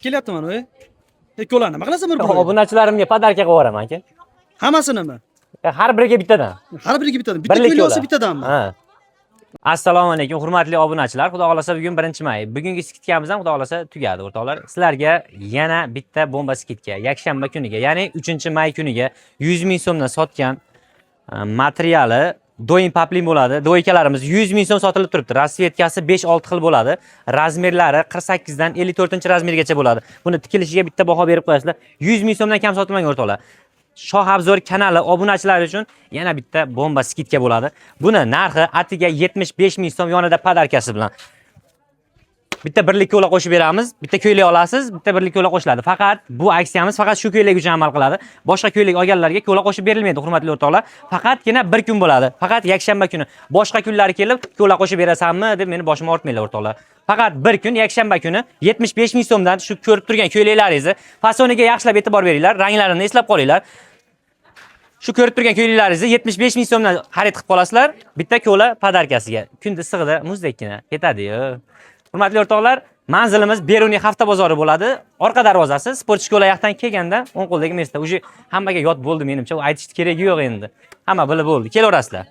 Kelyapti mana, ey. Ko'lani nima qilasan bir bir? Obunachilarimga подарка qilib yuboraman, aka. Hammasinimi? Har biriga bittadan. Har biriga bittadan. Bitta Birlik ko'ylak olsa yo'la. bittadanmi? Ha. Assalomu alaykum, hurmatli obunachilar. Xudo xolasa bugun 1-may. Bugungi скидка miz ham, xudo xolasa, tugadi, o'rtoqlar. Sizlarga yana bitta bomba скидка. Yakshanba kuniga, ya'ni 3-may kuniga 100 ming so'mdan sotgan materiali doim поплин bo'ladi. Двойка larimiz 100 ming so'm sotilib turibdi. Расцветка si 5-6 xil bo'ladi. Размер lari 48 dan 54 размер gacha bo'ladi. Buni tikilishiga bitta baho berib qo'yasizlar. 100 ming so'mdan kam sotilmagan, o'rtoqlar. Shoh Abzor kanali obunachilari uchun yana bitta bomba скидка bo'ladi. Buni narxi atiga 75 ming so'm, yonida подарка si bilan. Bitta birlik ko'ylak qo'shib beramiz. Bitta ko'ylak olasiz, bitta birlik ko'ylak qo'shiladi. Faqat bu aksiyamiz faqat shu ko'ylak uchun amal qiladi. Boshqa ko'ylak olganlarga ko'ylak qo'shib berilmaydi, hurmatli o'rtoqlar. Faqatgina bir kun bo'ladi. Faqat yakshanba kuni. Boshqa kunlari kelib ko'ylak qo'shib berasanmi deb meni boshimga ortmanglar, o'rtoqlar. Faqat bir kun, yakshanba kuni 75 ming so'mdan shu ko'rib turgan ko'ylaklaringizni fasoniga yaxshilab e'tibor beringlar, ranglarini eslab qolinglar. Shu ko'rib turgan ko'ylaklaringizni 75 ming so'mdan xarid qilib qolasizlar, bitta ko'ylak подарка siga. Kunda issig'ida muzdekkina ketadi-yu. Hurmatli o'rtoqlar, manzilimiz Beruniy hafta bozori bo'ladi. Orqa darvozasi, спорт школа yoqdan kelganda o'ng qo'ldagi место. Уже hammaga yod bo'ldi menimcha, u aytishni keragi yo'q endi. Hamma bilib bo'ldi. Kelaverasizlar.